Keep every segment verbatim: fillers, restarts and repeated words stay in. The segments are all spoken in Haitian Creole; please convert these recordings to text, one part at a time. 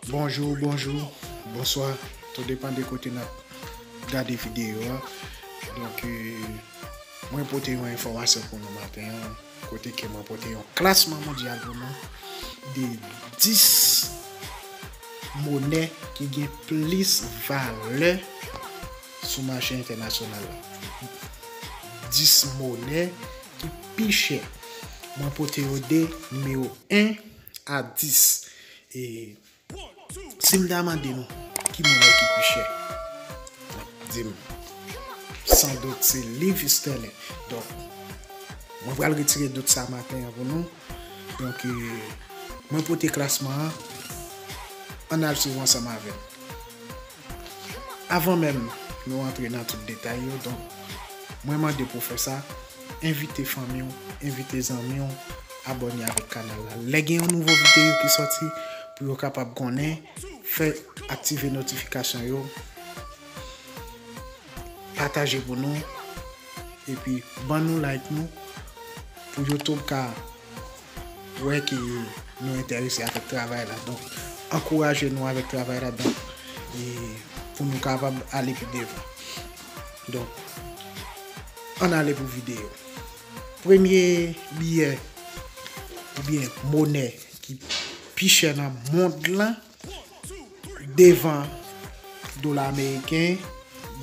Bonjou, bonjou, bonswa. Tou depann de kote n ap gade videyo a. Donk, eh, mwen pote yon enfòmasyon pou nou maten an, kote ke mwen pote yon klasman mondyal pou nou de dis monè ki gen plis valè sou mache entènasyonal la. Dis monè ki pi chè. Mwen pote yo de nimewo en a dis. E si m ta mande nou ki monè ki pi chè, di m, san dout se liv estèlen. Donk, mwen pral retire dout sa maten an pou nou. Donk, eh, mwen pote klasman an, ann al swiv ansanm avè m. Avan menm nou antre nan tout detay yo, donk, mwen mande pou fè sa, envite fanmi w, envite zanmi w, abòne avèk kanal la. Lè gen yon nouvo videyo ki sòti, pou yo kapab konnen, fè aktive notifikasyon yo, pataje pou nou, epi ban nou like nou, pou YouTube ka wè ke nou enterese avèk travay la. Donk, ankouraje nou avèk travay la, donk, e pou nou kapab ale pi devan. Donk, ann ale pou videyo. Premye biyè oubyen monè ki pi chè nan mond lan, devan dola ameriken,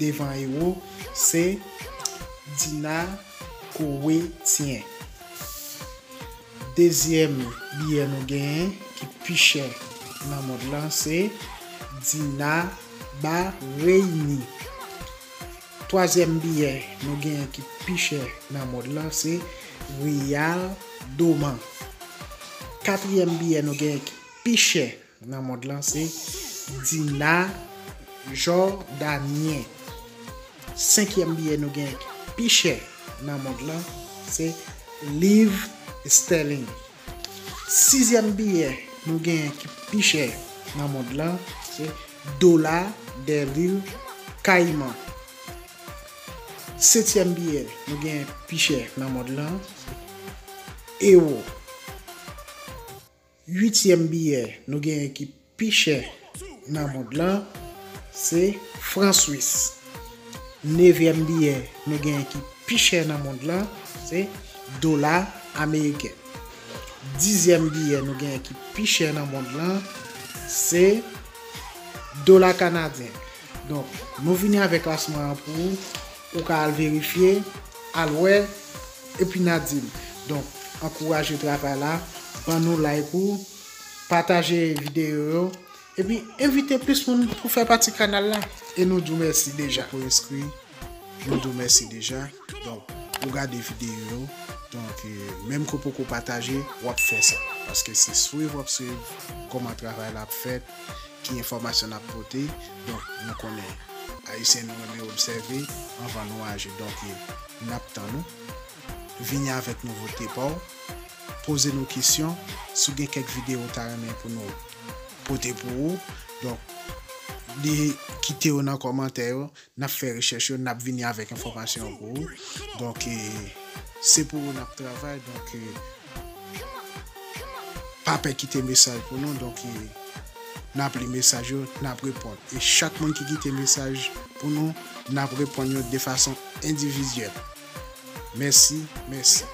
devan ewo, se dina kowetyen. Dezyèm biyè nou genyen ki pi chè nan mond lan se dina bareyni. Twazyèm biyè nou genyen ki pi chè nan mond lan se riyal doman. Katriyèm biyè nou genyen ki pi chè nan mond lan se dina jòdanyen. Senkyèm biyè nou genyen ki pi chè nan mond lan se liv estèlen. Sizyèm biyè nou genyen ki pi chè nan mond lan se dola dè lil Kayiman. Setyèm biyè nou genyen pi chè nan mond lan se ewo. Uityèm biyè nou genyen ki pi chè nan mond lan se fran swis. Nevyèm biyè nou genyen ki pi chè nan mond lan se dola ameriken. Dizyèm biyè nou genyen ki pi chè nan mond lan se dola kanadyen. Donk, nou vini avèk klasman an pou ou, ou ka al verifye, al wè, epi n a di m. Donk, ankouraje travay la, ban nou like ou, pataje videyo yo, epi envite plis moun pou fè pati kanal la. E nou di w mèsi deja. Pou enskri, nou di w mèsi deja. Donk, ou gade videyo yo. Donk, eh, menm ke w poko pataje, w ap fè sa. Paske se swiv w ap swiv kòman travay la ap fèt, ki enfòmasyon n ap pote. Donk, nou konnen Ayisyen nou renmen obsève anvan nou aji. Donk, eh, n ap tann ou. Vini avèk nouvote pa w. Poze nou kesyon. Si w gen kèk videyo w ta renmen pou nou pote pou ou. Donk, li kite yo nan kòmantè yo. N ap fè rechèch yo, n ap vini avèk enfòmasyon pou ou. Donk, eh, se pou ou n ap travay. Donk, eh, pa pè kite mesaj pou nou. Donk, eh, n ap li mesaj yo, n ap reponn. E chak moun ki kite mesaj pou nou, n ap reponn yo de fason endividyèl. Mèsi, mèsi.